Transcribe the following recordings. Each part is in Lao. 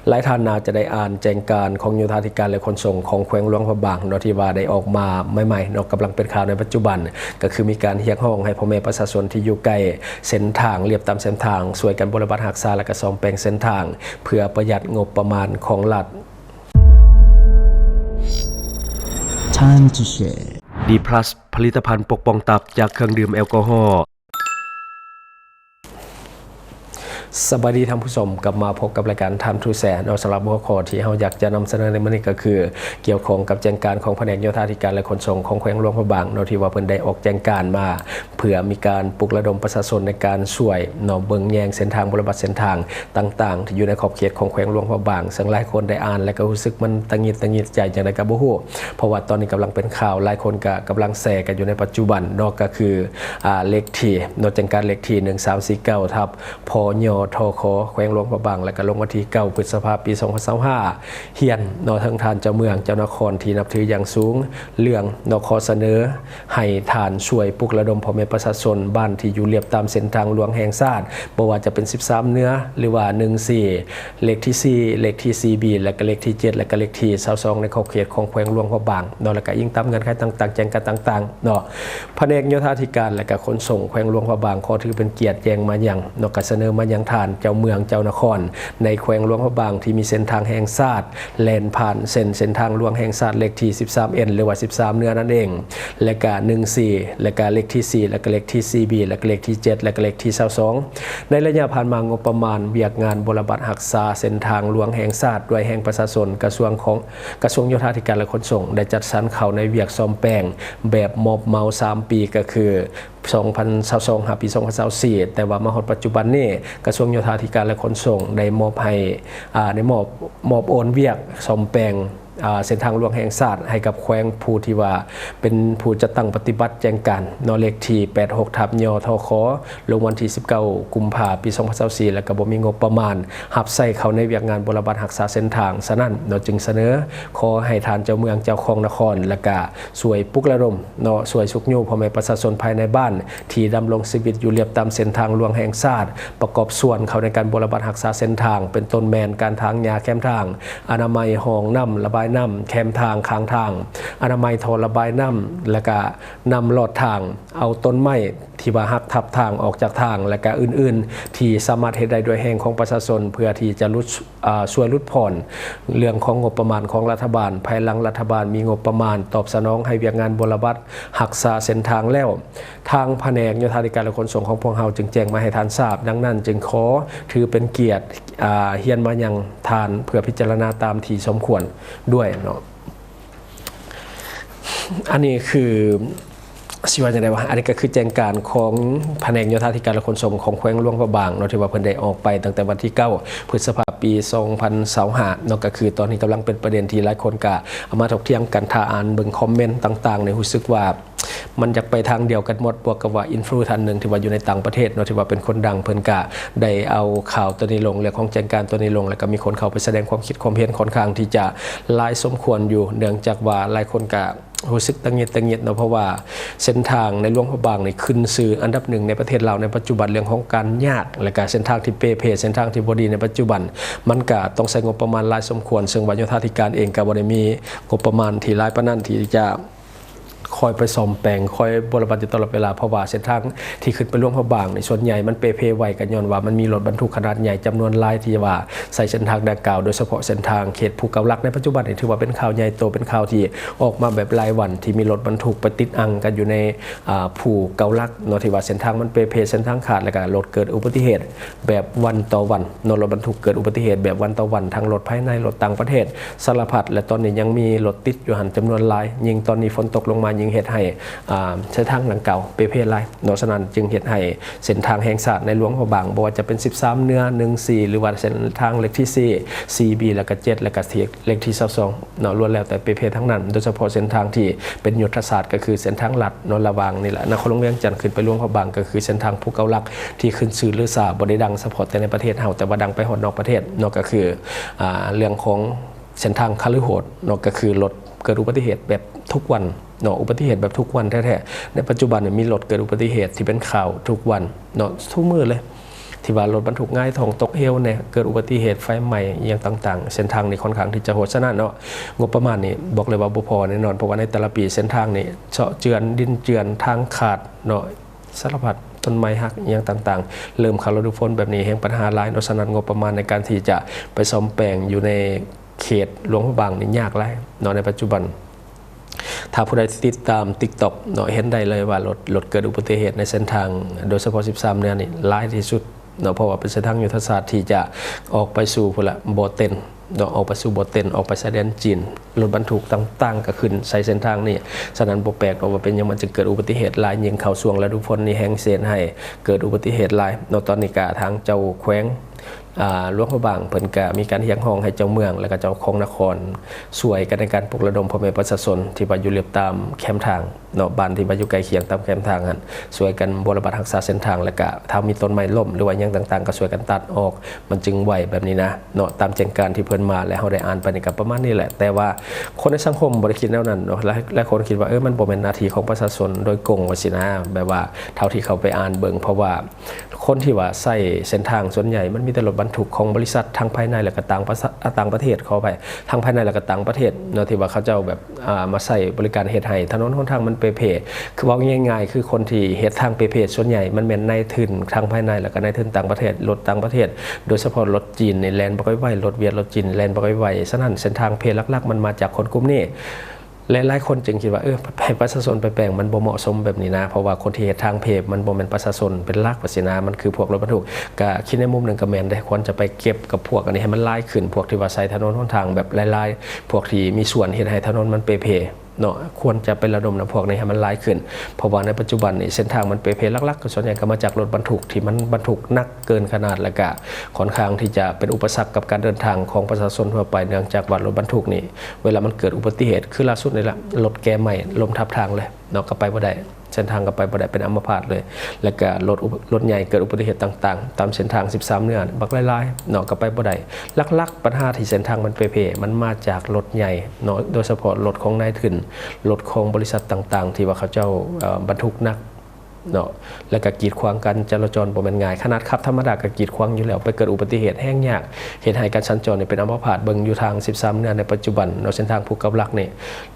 ຫຼາຍທ່ານໜ້າຈະໄດ້ອ່ານແຈ້ງການຂອງໂຍທາທິການ ແລະ ຂົນສົ່ງຂອງແຂວງຫຼວງພະບາງເນາະ ທີ່ວ່າໄດ້ອອກມາໃໝ່ໆເນາະ ກຳລັງເປັນຂ່າວໃນປັດຈຸບັນ ກໍຄືມີການຮຽກຮ້ອງໃຫ້ພໍ່ແມ່ປະຊາຊົນທີ່ຢູ່ໃກ້ເສັ້ນທາງ ລຽບຕາມເສັ້ນທາງ ຊ່ວຍກັນບົວລະບັດຮັກສາ ແລະ ກໍສ້ອມແປງເສັ້ນທາງ ເພື່ອປະຢັດງົບປະມານຂອງລັດ. Time to Share ດີພລັສ ຜະລິດຕະພັນປົກປ້ອງຕັບຈາກເຄື່ອງດື່ມແອລກໍຮໍ. ສະບາຍດີທ່ານຜູ້ຊົມ, ກັບມາພົບກັບລາຍການ Time to Share ເນາະ. ສຳລັບຫົວຂໍ້ທີ່ເຮົາຢາກຈະນຳສະເໜີໃນມື້ນີ້ກໍຄື ກ່ຽວຂ້ອງກັບແຈ້ງການຂອງພະແນກໂຍທາທິການ ແລະ ຂົນສົ່ງຂອງແຂວງຫຼວງພະບາງເນາະ ທີ່ວ່າເພິ່ນໄດ້ອອກແຈ້ງການມາ ເພື່ອມີການປຸກລະດົມປະຊາຊົນໃນການຊ່ວຍເນາະ ເບິ່ງແຍງເສັ້ນທາງ, ບົວລະບັດເສັ້ນທາງຕ່າງໆ ທີ່ຢູ່ໃນຂອບເຂດຂອງແຂວງຫຼວງພະບາງ. ເຊິ່ງຫຼາຍຄົນໄດ້ອ່ານແລ້ວກໍຮູ້ສຶກມັນຕະຫງິດຕະຫງິດໃຈຈັ່ງໃດກໍບໍ່ຮູ້ ເພາະວ່າຕອນນີ້ກຳລັງເປັນຂ່າວ, ຫຼາຍຄົນກໍກຳລັງແຊກັນຢູ່ໃນປັດຈຸບັນເນາະ ກໍຄື ອາ ເລກທີເນາະ ແຈ້ງການເລກທີ ໜຶ່ງສາມສີ່ເກົ້າ ທັບ ພຍ ທຂ ແຂວງຫຼວງພະບາງ ແລ້ວກໍລົງວັນທີເກົ້າ ພຶດສະພາ ປີສອງພັນຊາວຫ້າ ຮຽນເນາະ ເຖິງທ່ານເຈົ້າເມືອງ ເຈົ້ານະຄອນທີ່ນັບຖືຢ່າງສູງ ເລື່ອງເນາະ ຂໍສະເໜີໃຫ້ທ່ານຊ່ວຍປຸກລະດົມພໍ່ແມ່ປະຊາຊົນບ້ານທີ່ຢູ່ລຽບຕາມເສັ້ນທາງຫຼວງແຫ່ງຊາດ ບໍ່ວ່າຈະເປັນສິບສາມເໜືອ ຫຼືວ່າ ໜຶ່ງສີ່ ເລກທີສີ່ ເລກທີສີ່ບີ ແລະກະເລກທີເຈັດ ແລະກະເລກທີຊາວສອງ ໃນຂອບເຂດຂອງແຂວງຫຼວງພະບາງເນາະ ແລະກະອີງຕາມເງື່ອນໄຂຕ່າງໆ ແຈ້ງການຕ່າງໆເນາະ. ພະແນກໂຍທາທິການ ແລະກະຂົນສົ່ງແຂວງຫຼວງພະບາງ ຂໍຖືເປັນກຽດແຈ້ງມາຍັງເນາະ ກະສະເໜີມາຍັງທ່ານເຈົ້າເມືອງເຈົ້ານະຄອນ ໃນແຂວງຫຼວງພະບາງ ທີ່ມີເສັ້ນທາງແຫ່ງຊາດ ແລ່ນຜ່ານເສັ້ນ ເສັ້ນທາງຫຼວງແຫ່ງຊາດເລກທີສິບສາມເອັນ ຫຼືວ່າສິບສາມເໜືອນັ້ນເອງ ແລະກະ ໜຶ່ງສີ່ ແລະກະເລກທີສີ່ ແລະກະເລກທີສີ່ບີ ແລະກະເລກທີເຈັດ ແລະກະເລກທີຊາວສອງ. ໃນໄລຍະຜ່ານມາ ງົບປະມານວຽກງານບົວລະບັດຮັກສາເສັ້ນທາງຫຼວງແຫ່ງຊາດ ດ້ວຍແຮງປະຊາຊົນ ກະຊວງຂອງ ກະຊວງໂຍທາທິການ ແລະ ຂົນສົ່ງ ໄດ້ຈັດສັນເຂົ້າໃນວຽກສ້ອມແປງແບບມອບເໝົາສາມປີ ກໍຄື ສອງພັນຊາວສອງ ຫາປີສອງພັນຊາວສີ່ ແຕ່ວ່າມາຮອດປັດຈຸບັນນີ້ ກະຊວງໂຍທາທິການ ແລະ ຂົນສົ່ງ ໄດ້ມອບໃຫ້ ອາ ໄດ້ມອບ ມອບໂອນວຽກສ້ອມແປງ ອາ ເສັ້ນທາງຫຼວງແຫ່ງຊາດໃຫ້ກັບແຂວງ ຜູ້ທີ່ວ່າເປັນຜູ້ຈັດຕັ້ງປະຕິບັດແຈ້ງການເນາະ ເລກທີ ແປດຫົກ ທັບ ຍທຂ ລົງວັນທີສິບເກົ້າ ກຸມພາ ປີສອງພັນຊາວສີ່ ແລ້ວກໍບໍ່ມີງົບປະມານຮັບໃຊ້ເຂົ້າໃນວຽກງານບົວລະບັດຮັກສາເສັ້ນທາງ. ສະນັ້ນເນາະ ຈຶ່ງສະເໜີຂໍໃຫ້ທ່ານເຈົ້າເມືອງເຈົ້າຄອງນະຄອນ ແລະກະ ຊ່ວຍປຸກລະດົມເນາະ ຊ່ວຍຊຸກຍູ້ພໍ່ແມ່ປະຊາຊົນພາຍໃນບ້ານ ທີ່ດຳລົງຊີວິດຢູ່ລຽບຕາມເສັ້ນທາງຫຼວງແຫ່ງຊາດ ປະກອບສ່ວນເຂົ້າໃນການບົວລະບັດຮັກສາເສັ້ນທາງ ເປັນຕົ້ນແມ່ນການຖາງຫຍ້າແຄມທາງ, ອະນາໄມຫ້ອງນ້ຳລະບາຍນ້ຳແຄມທາງຂ້າງທາງ, ອະນາໄມທໍ່ລະບາຍນ້ຳ ແລະກະນ້ຳລອດທາງ, ເອົາຕົ້ນໄມ້ທີ່ວ່າຫັກທັບທາງອອກຈາກທາງ ແລະກະອື່ນໆ ທີ່ສາມາດເຮັດໄດ້ດ້ວຍແຮງຂອງປະຊາຊົນ ເພື່ອທີ່ຈະຫຼຸດ ອາ ຊ່ວຍຫຼຸດຜ່ອນເລື່ອງຂອງງົບປະມານຂອງລັດຖະບານ ພາຍຫຼັງລັດຖະບານມີງົບປະມານຕອບສະໜອງໃຫ້ວຽກງານບົວລະບັດຮັກສາເສັ້ນທາງແລ້ວ. ທາງພະແນກໂຍທາທິການ ແລະ ຂົນສົ່ງຂອງພວກເຮົາຈຶ່ງແຈ້ງມາໃຫ້ທ່ານຊາບ, ດັ່ງນັ້ນຈຶ່ງຂໍຖືເປັນກຽດ ອາ ຮຽນມາຍັງທ່ານເພື່ອພິຈາລະນາຕາມທີ່ສົມຄວນດ້ວຍເນາະ. ອັນນີ້ຄື ຊິວ່າຈັ່ງໃດວະ ອັນນີ້ກໍຄືແຈ້ງການຂອງພະແນກໂຍທາທິການ ແລະ ຂົນສົ່ງຂອງແຂວງຫຼວງພະບາງເນາະ ທີ່ວ່າເພິ່ນໄດ້ອອກໄປຕັ້ງແຕ່ວັນທີເກົ້າ ພຶດສະພາ ປີສອງພັນຊາວຫ້າເນາະ ກໍຄືຕອນນີ້ກຳລັງເປັນປະເດັນທີ່ຫຼາຍຄົນກໍເອົາມາຖົກຖຽງກັນ. ຖ້າອ່ານເບິ່ງຄອມເມັນຕ່າງໆນີ້ ຮູ້ສຶກວ່າມັນຢາກໄປທາງດຽວກັນໝົດ ບວກກັບວ່າອິນຟລູທ່ານໜຶ່ງທີ່ວ່າຢູ່ໃນຕ່າງປະເທດເນາະ ທີ່ວ່າເປັນຄົນດັງ ເພິ່ນກໍໄດ້ເອົາຂ່າວຕົວນີ້ລົງ ເລື່ອງຂອງແຈ້ງການຕົວນີ້ລົງ ແລ້ວກໍມີຄົນເຂົ້າໄປສະແດງຄວາມຄິດຄວາມເຫັນຄ່ອນຂ້າງທີ່ຈະຫຼາຍສົມຄວນຢູ່ ເນື່ອງຈາກວ່າຫຼາຍຄົນກໍ ຮູ້ສຶກຕະຫງິດຕະຫງິດເນາະ ເພາະວ່າເສັ້ນທາງໃນຫຼວງພະບາງນີ້ຂຶ້ນຊື່ອັນດັບໜຶ່ງໃນປະເທດລາວໃນປັດຈຸບັນ ເລື່ອງຂອງການຍາກ ແລະກະເສັ້ນທາງທີ່ເປ່ເພ ເສັ້ນທາງທີ່ບໍ່ດີໃນປັດຈຸບັນ ມັນກະຕ້ອງໃຊ້ງົບປະມານຫຼາຍສົມຄວນ ເຊິ່ງວ່າໂຍທາທິການເອງກະບໍ່ໄດ້ມີງົບປະມານທີ່ຫຼາຍປານນັ້ນທີ່ຈະຄອຍໄປສ້ອມແປງ ຄອຍບົວລະບັດຢູ່ຕະຫຼອດເວລາ ເພາະວ່າເສັ້ນທາງທີ່ຂຶ້ນໄປຫຼວງພະບາງນີ້ ສ່ວນໃຫຍ່ມັນເປ່ເພໄວ ກະຍ້ອນວ່າມັນມີລົດບັນທຸກຂະໜາດໃຫຍ່ຈຳນວນຫຼາຍທີ່ວ່າໃຊ້ເສັ້ນທາງດັ່ງກ່າວ ໂດຍສະເພາະເສັ້ນທາງເຂດພູເກົ້າຫຼັກ ໃນປັດຈຸບັນນີ້ຖືວ່າເປັນຂ່າວໃຫຍ່ໂຕ ເປັນຂ່າວທີ່ ອອກມາແບບລາຍວັນ ທີ່ມີລົດບັນທຸກໄປຕິດອັ່ງກັນຢູ່ໃນ ອາ ພູເກົ້າຫຼັກເນາະ ທີ່ວ່າເສັ້ນທາງມັນເປ່ເພ ເສັ້ນທາງຂາດ ແລ້ວກະລົດເກີດອຸບັດຕິເຫດແບບວັນຕໍ່ວັນເນາະ ລົດບັນທຸກເກີດອຸບັດຕິເຫດແບບວັນຕໍ່ວັນ ທັງລົດພາຍໃນ ລົດຕ່າງປະເທດ ສາລະພັດ ແລະ ຕອນນີ້ຍັງມີລົດຕິດຢູ່ຫັ້ນຈຳນວນຫຼາຍ ຍິ່ງຕອນນີ້ຝົນຕົກລົງມາຍິ່ງເຮັດໃຫ້ ອາ ເສັ້ນທາງດັ່ງກ່າວເປ່ເພຫຼາຍເນາະ ສະນັ້ນຈຶ່ງເຮັດໃຫ້ ເສັ້ນທາງແຫ່ງຊາດໃນຫຼວງພະບາງ ບໍ່ວ່າຈະເປັນສິບສາມເໜືອ ໜຶ່ງສີ່ ຫຼືວ່າເສັ້ນທາງເລກທີສີ່ ສີ່ບີ ແລ້ວກະເຈັດ ແລ້ວກະເລກທີຊາວສອງເນາະ ລ້ວນແລ້ວແຕ່ເປ່ເພທັງນັ້ນ ໂດຍສະເພາະເສັ້ນທາງທີ່ເປັນຍຸດທະສາດ ກໍຄືເສັ້ນທາງລັດເນາະ ລະຫວ່າງນີ້ແຫຼະ ນະຄອນຫຼວງວຽງຈັນ ຂຶ້ນໄປຫຼວງພະບາງ ກໍຄືເສັ້ນທາງພູເກົ້າຫຼັກ ທີ່ຂຶ້ນຊື່ລືຊາ ບໍ່ໄດ້ດັງສະເພາະແຕ່ໃນປະເທດເຮົາ ແຕ່ວ່າດັງໄປຮອດນອກປະເທດເນາະ ກໍຄື ອາ ເລື່ອງຂອງເສັ້ນທາງຄະລືໂຫດເນາະ ກໍຄືລົດເກີດອຸບັດຕິເຫດແບບທຸກວັນ ເນາະ ອຸບັດຕິເຫດແບບທຸກວັນແທ້ໆ ໃນປັດຈຸບັນນີ້ມີລົດເກີດອຸບັດຕິເຫດທີ່ເປັນຂ່າວທຸກວັນເນາະ ທຸກມື້ເລີຍ ທີ່ວ່າລົດບັນທຸກຫງາຍທ້ອງຕົກເຫວແດ່ ເກີດອຸບັດຕິເຫດໄຟໄໝ້ອີ່ຫຍັງຕ່າງໆ ເສັ້ນທາງນີ້ຄ່ອນຂ້າງທີ່ຈະໂຫດ. ສະນັ້ນເນາະ ງົບປະມານນີ້ບອກເລີຍວ່າບໍ່ພໍແນ່ນອນ ເພາະວ່າໃນແຕ່ລະປີເສັ້ນທາງນີ້ເຊາະເຈື່ອນ ດິນເຈື່ອນ ທາງຂາດເນາະ ສາລະພັດ ຕົ້ນໄມ້ຫັກອີ່ຫຍັງຕ່າງໆ ເລີ່ມເຂົ້າລະດູຝົນແບບນີ້ແຮ່ງປັນຫາຫຼາຍເນາະ. ສະນັ້ນງົບປະມານໃນການທີ່ຈະໄປສ້ອມແປງຢູ່ໃນເຂດຫຼວງພະບາງນີ້ຍາກຫຼາຍເນາະໃນປັດຈຸບັນ. ຖ້າຜູ້ໃດທີ່ຕິດຕາມ TikTok ເນາະ ເຫັນໄດ້ເລີຍວ່າລົດ ລົດເກີດອຸບັດຕິເຫດໃນເສັ້ນທາງ ໂດຍສະເພາະສິບສາມເໜືອນີ້ຫຼາຍທີ່ສຸດເນາະ ເພາະວ່າເປັນເສັ້ນທາງຍຸດທະສາດທີ່ຈະອອກໄປສູ່ພຸ້ນລະ ບໍ່ເຕັນເນາະ ອອກໄປສູ່ບໍ່ເຕັນ ອອກໄປຊາຍແດນຈີນ ລົດບັນທຸກຕ່າງໆກໍຂຶ້ນໃສ່ເສັ້ນທາງນີ້. ສະນັ້ນບໍ່ແປກດອກວ່າເປັນຫຍັງມັນຈຶ່ງເກີດອຸບັດຕິເຫດຫຼາຍ, ຍິ່ງເຂົ້າຊ່ວງລະດູຝົນນີ້ແຮ່ງຊິເຮັດໃຫ້ເກີດອຸບັດຕິເຫດຫຼາຍເນາະ. ຕອນນີ້ກະທາງເຈົ້າແຂວງ ອ່າ ຫຼວງພະບາງເພິ່ນກະມີການຮຽກຮ້ອງໃຫ້ເຈົ້າເມືອງ ແລະກະເຈົ້າຄອງນະຄອນຊ່ວຍກັນໃນການປຸກລະດົມພໍ່ແມ່ປະຊາຊົນທີ່ວ່າຢູ່ລຽບຕາມແຄມທາງເນາະ ບ້ານທີ່ວ່າຢູ່ໃກ້ຄຽງຕາມແຄມທາງຫັ້ນ ຊ່ວຍກັນບົວລະບັດຮັກສາເສັ້ນທາງ ແລະກະຖ້າມີຕົ້ນໄມ້ລົ້ມ ຫຼືວ່າຫຍັງຕ່າງໆ ກໍຊ່ວຍກັນຕັດອອກ ມັນຈຶ່ງໄວແບບນີ້ນະເນາະ. ຕາມແຈ້ງການທີ່ເພິ່ນມາ ແລະເຮົາໄດ້ອ່ານໄປນີ້ກໍປະມານນີ້ແຫຼະ ແຕ່ວ່າຄົນໃນສັງຄົມບໍ່ໄດ້ຄິດແນວນັ້ນເນາະ ຫຼາຍ ຫຼາຍຄົນຄິດວ່າ ເອີ ມັນບໍ່ແມ່ນໜ້າທີ່ຂອງປະຊາຊົນໂດຍກົງວ່າຊີ້ນະ ແບບວ່າເທົ່າທີ່ເຂົາໄປອ່ານເບິ່ງ ເພາະວ່າ ຄົນທີ່ວ່າໃຊ້ເສັ້ນທາງສ່ວນໃຫຍ່ມັນມີແຕ່ລົດບັນທຸກຂອງບໍລິສັດທັງພາຍໃນ ແລະກະຕ່າງປະ ຕ່າງປະເທດ ຂໍອະໄພ ທັງພາຍໃນ ແລະກະຕ່າງປະເທດເນາະ ທີ່ວ່າເຂົາເຈົ້າແບບ ອ່າ ມາໃຊ້ບໍລິການເຮັດໃຫ້ຖະໜົນຫົນທາງມັນເປເພ. ຄືເວົ້າງ່າຍໆ ຄືຄົນທີ່ເຮັດທາງເປເພສ່ວນໃຫຍ່ມັນແມ່ນນາຍທຶນທັງພາຍໃນ ແລະກະນາຍທຶນຕ່າງປະເທດ ລົດຕ່າງປະເທດ ໂດຍສະເພາະລົດຈີນນີ້ແລ່ນບໍ່ຄ່ອຍໄວ ລົດຫວຽດ ລົດຈີນແລ່ນບໍ່ຄ່ອຍໄວ. ສະນັ້ນເສັ້ນທາງເພຫຼັກໆມັນມາຈາກຄົນກຸ່ມນີ້ ແລະຫຼາຍຄົນຈຶ່ງຄິດວ່າ ເອີ ໃຫ້ປະຊາຊົນໄປແປງມັນບໍ່ເໝາະສົມແບບນີ້ນະ ເພາະວ່າຄົນທີ່ເຮັດທາງເພມັນບໍ່ແມ່ນປະຊາຊົນເປັນຫຼັກວ່າຊີ້ນະ ມັນຄືພວກລົດບັນທຸກ. ກະຄິດໃນມຸມໜຶ່ງກະແມ່ນເດ້ ຄວນຈະໄປເກັບກັບພວກອັນນີ້ໃຫ້ມັນຫຼາຍຂຶ້ນ ພວກທີ່ວ່າໃຊ້ຖະໜົນຫົນທາງແບບຫຼາຍໆ ພວກທີ່ມີສ່ວນເຮັດໃຫ້ຖະໜົນມັນເປເພເນາະ ຄວນຈະໄປລະດົມນຳພວກນີ້ໃຫ້ມັນຫຼາຍຂຶ້ນ ເພາະວ່າໃນປັດຈຸບັນນີ້ເສັ້ນທາງມັນເປເພ ຫຼັກໆກໍສ່ວນໃຫຍ່ກໍມາຈາກລົດບັນທຸກທີ່ມັນບັນທຸກໜັກເກີນຂະໜາດ ແລະກະຄ່ອນຂ້າງທີ່ຈະເປັນອຸປະສັກກັບການເດີນທາງຂອງປະຊາຊົນທົ່ວໄປ ເນື່ອງຈາກວ່າລົດບັນທຸກນີ້ ເວລາມັນເກີດອຸບັດຕິເຫດ ຄືລ່າສຸດນີ້ລະ ລົດແກ່ໄມ້ລົ້ມທັບທາງເລີຍເນາະ ກໍໄປບໍ່ໄດ້ ເສັ້ນທາງກໍໄປບໍ່ໄດ້ ເປັນອຳມະພາດເລີຍ ແລ້ວກໍລົດ ລົດໃຫຍ່ເກີດອຸບັດຕິເຫດຕ່າງໆ ຕາມເສັ້ນທາງສິບສາມເໜືອບັກຫຼາຍໆເນາະ ກໍໄປບໍ່ໄດ້. ຫຼັກໆ ປັນຫາທີ່ເສັ້ນທາງມັນເປເພ ມັນມາຈາກລົດໃຫຍ່ເນາະ ໂດຍສະເພາະລົດຂອງນາຍທຶນ ລົດຂອງບໍລິສັດຕ່າງໆ ທີ່ວ່າເຂົາເຈົ້າ ເອີ ບັນທຸກໜັກ ເນາະ ແລ້ວກະກີດຂວາງການຈະລາຈອນບໍ່ແມ່ນງ່າຍ ຂະໜາດຂັບທຳມະດາກະກີດຂວາງຢູ່ແລ້ວ ໄປເກີດອຸບັດຕິເຫດແຮ່ງຍາກ ເຮັດໃຫ້ການສັນຈອນນີ້ເປັນອຳມະພາດ. ເບິ່ງຢູ່ທາງສິບສາມເໜືອໃນປັດຈຸບັນເນາະ ເສັ້ນທາງພູກຳລັກນີ້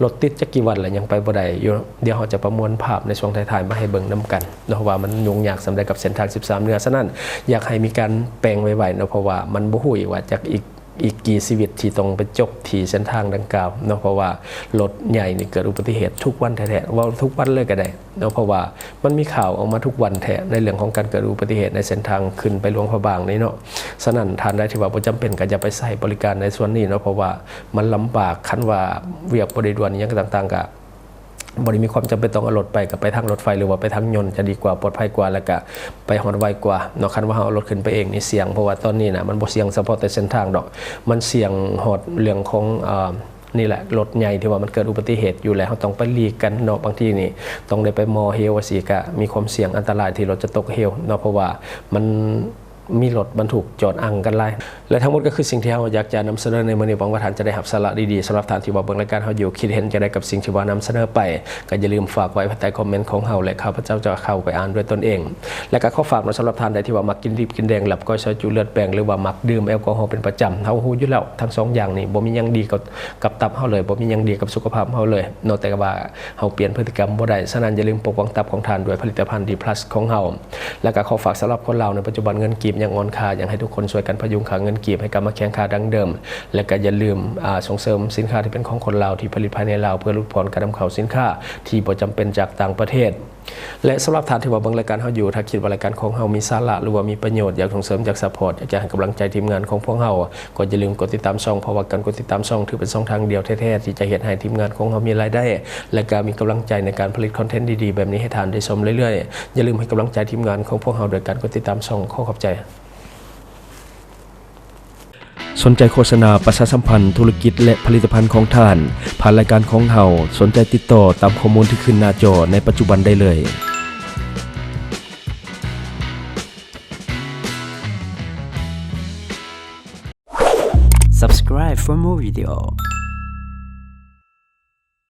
ລົດຕິດຈັກກີ່ວັນແລ້ວຍັງໄປບໍ່ໄດ້ຢູ່. ດຽວເຮົາຈະປະມວນພາບໃນຊ່ວງທ້າຍໆມາໃຫ້ເບິ່ງນຳກັນເນາະ ວ່າມັນຫຍຸ້ງຍາກສ່ຳໃດກັບເສັ້ນທາງສິບສາມເໜືອ. ສະນັ້ນ ຢາກໃຫ້ມີການແປງໄວໆເນາະ ເພາະວ່າມັນບໍ່ຮູ້ອີກວ່າຈັກອີກ ອີກກີ່ຊີວິດທີ່ຕ້ອງໄປຈົບທີ່ເສັ້ນທາງດັ່ງກ່າວເນາະ ເພາະວ່າລົດໃຫຍ່ນີ້ເກີດອຸບັດຕິເຫດທຸກວັນແທ້ໆ ເວົ້າທຸກວັນເລີຍກໍໄດ້ເນາະ ເພາະວ່າມັນມີຂ່າວອອກມາທຸກວັນແທ້ ໃນເລື່ອງຂອງການເກີດອຸບັດຕິເຫດໃນເສັ້ນທາງຂຶ້ນໄປຫຼວງພະບາງນີ້ເນາະ. ສະນັ້ນ ທ່ານໃດທີ່ວ່າບໍ່ຈຳເປັນກໍຢ່າໄປໃຊ້ບໍລິການໃນສ່ວນນີ້ເນາະ ເພາະວ່າມັນລຳບາກ. ຄັນວ່າວຽກບໍ່ໄດ້ດ່ວນອີ່ຫຍັງຕ່າງໆ ກໍ ບໍ່ໄດ້ມີຄວາມຈຳເປັນຕ້ອງເອົາລົດໄປ ກໍໄປທາງລົດໄຟ ຫຼືວ່າໄປທາງຍົນຈະດີກວ່າ ປອດໄພກວ່າ ແລ້ວກະໄປຮອດໄວກວ່າເນາະ. ຄັນວ່າເຮົາເອົາລົດຂຶ້ນໄປເອງນີ້ສ່ຽງ ເພາະວ່າຕອນນີ້ນະ ມັນບໍ່ສ່ຽງສະເພາະແຕ່ເສັ້ນທາງດອກ ມັນສ່ຽງຮອດເລື່ອງຂອງ ເອີ ນີ້ແຫຼະ ລົດໃຫຍ່ທີ່ວ່າມັນເກີດອຸບັດຕິເຫດຢູ່ ແລ້ວເຮົາຕ້ອງໄປຫຼີກກັນເນາະ. ບາງທີນີ້ຕ້ອງໄດ້ໄປໝໍ່ເຫວວ່າຊີ້ ກະມີຄວາມສ່ຽງອັນຕະລາຍທີ່ລົດຈະຕົກເຫວເນາະ ເພາະວ່າມັນ ມີລົດບັນທຸກຈອດອັ່ງກັນຫຼາຍ ແລະ ທັງໝົດກໍຄືສິ່ງທີ່ເຮົາຢາກຈະນຳສະເໜີໃນມື້ນີ້. ຫວັງວ່າທ່ານຈະໄດ້ຮັບສາລະດີໆ. ສຳລັບທ່ານທີ່ວ່າເບິ່ງລາຍການເຮົາຢູ່ ຄິດເຫັນຈັ່ງໃດກັບສິ່ງທີ່ວ່ານຳສະເໜີໄປ ກໍຢ່າລືມຝາກໄວ້ພາຍໃຕ້ຄອມເມັນຂອງເຮົາ ແລະ ຂ້າພະເຈົ້າຈະເຂົ້າໄປອ່ານດ້ວຍຕົນເອງ. ແລະ ກໍຂໍຝາກເນາະ ສຳລັບທ່ານໃດທີ່ວ່າມັກກິນດິບກິນແດງ ລາບກ້ອຍ ຊອຍຈຸ ເລືອດແປງ ຫຼືວ່າມັກດື່ມແອລກໍຮໍເປັນປະຈຳ, ເຮົາຮູ້ຢູ່ແລ້ວ ທັງສອງຢ່າງນີ້ບໍ່ມີຫຍັງດີກັບ ກັບຕັບເຮົາເລີຍ ບໍ່ມີຫຍັງດີກັບສຸຂະພາບເຮົາເລີຍເນາະ ແຕ່ວ່າເຮົາປ່ຽນພຶດຕິກຳບໍ່ໄດ້. ສະນັ້ນ ຢ່າລືມປົກປ້ອງຕັບຂອງທ່ານດ້ວຍຜະລິດຕະພັນ ດີພລັສ ຂອງເຮົາ. ແລ້ວກໍຂໍຝາກສຳລັບຄົນລາວໃນປັດຈຸບັນ ເງິນກີບຍັງອ່ອນຄ່າ ຢາກໃຫ້ທຸກຄົນຊ່ວຍກັນພະຍຸງຄ່າເງິນກີບໃຫ້ກັບມາແຂງຄ່າດັ່ງເດີມ. ແລ້ວກໍຢ່າລືມ ອາ ສົ່ງເສີມສິນຄ້າທີ່ເປັນຂອງຄົນລາວ ທີ່ຜະລິດພາຍໃນລາວ ເພື່ອຫຼຸດຜ່ອນການນຳເຂົ້າສິນຄ້າທີ່ບໍ່ຈຳເປັນຈາກຕ່າງປະເທດ. ແລະ ສຳລັບທ່ານທີ່ວ່າເບິ່ງລາຍການເຮົາຢູ່ ຖ້າຄິດວ່າລາຍການຂອງເຮົາມີສາລະ ຫຼືວ່າມີປະໂຫຍດ ຢາກສົ່ງເສີມ ຢາກຊັບພອດ ຢາກຈະໃຫ້ກຳລັງໃຈທີມງານຂອງພວກເຮົາ ກໍຢ່າລືມກົດຕິດຕາມຊ່ອງ ເພາະວ່າການກົດຕິດຕາມຊ່ອງຖືເປັນຊ່ອງທາງດຽວແທ້ໆ ທີ່ຈະເຮັດໃຫ້ທີມງານຂອງເຮົາມີລາຍໄດ້ ແລະ ກະມີກຳລັງໃຈໃນການຜະລິດຄອນເທັນດີໆແບບນີ້ໃຫ້ທ່ານໄດ້ຊົມເລື້ອຍໆ. ຢ່າລືມໃຫ້ກຳລັງໃຈທີມງານຂອງພວກເຮົາໂດຍການກົດຕິດຕາມຊ່ອງ. ຂໍຂອບໃຈ. ສົນໃຈໂຄສະນາປະຊາສຳພັນທຸລະກິດ ແລະ ຜະລິດຕະພັນຂອງທ່ານ ຜ່ານລາຍການຂອງເຮົາ, ສົນໃຈຕິດຕໍ່ຕາມຂໍ້ມູນທີ່ຂຶ້ນໜ້າຈໍໃນປັດຈຸບັນໄດ້ເລີຍ. Subscribe for more video.